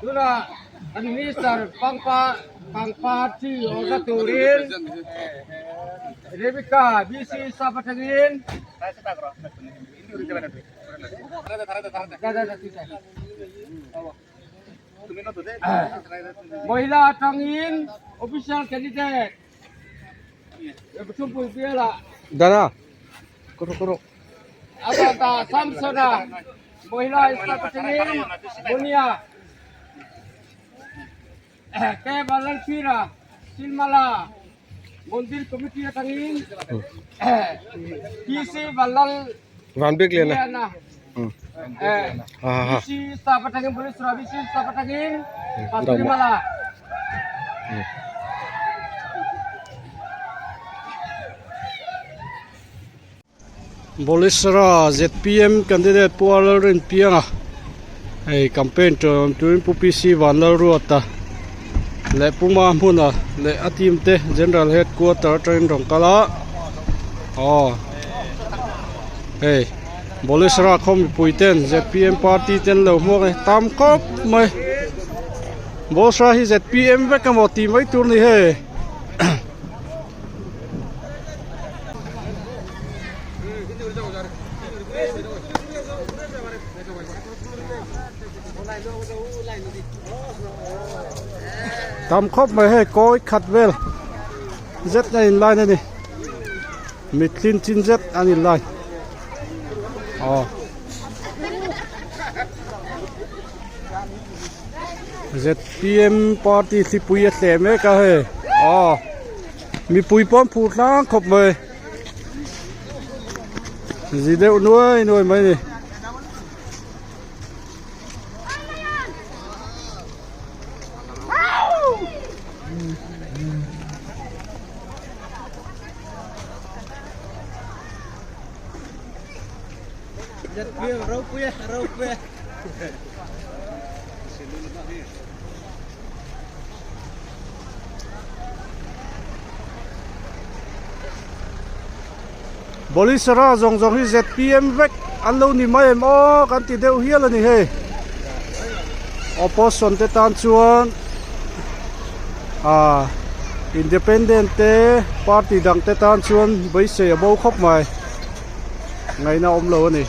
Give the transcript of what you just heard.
Tunah kan Minister pangpa pangpar chi awrhna turin Rebecca BC staff atangin Mahila atangin official candidate Thumpui bialah Dara koro koro Abata Samsona Mahila staff atangin Bunia K Vanlalphira Silmala Mandir committee atangin PC Vanlal Vanbik Liana BC staff atangin Bulisra BC staff atangin Pasurimala. Bolisara zpm candidate Pu Lalrinpianga hei campaign tur turin Pu PC Vanlalruata leh Pu Mahmuna leh a team te general headquarter atangin rawn kal a aw hei Bolisara khaw mipui ten zpm party te an lo hmuak a ni tam khawp mai Bolisara hi zpm vek emaw tih mai tur a ni hei. Tam khawp mai hei kawi khat vel zet a in line a ni mittlin chin zet an in line aw zpm party hlipui a tleh mek a hei aw. Mipui pawh an phur tlang khawp mai zi deuh nuai nuai mai a ni. Bolisara zawng zawng hi zpm vek an lo ni mai em aw kan ti deuh hial a ni hei opposition te tan chuan ah independent te party dang te tan chuan beisei a bo khawp mai ngaihna awm lo a ni.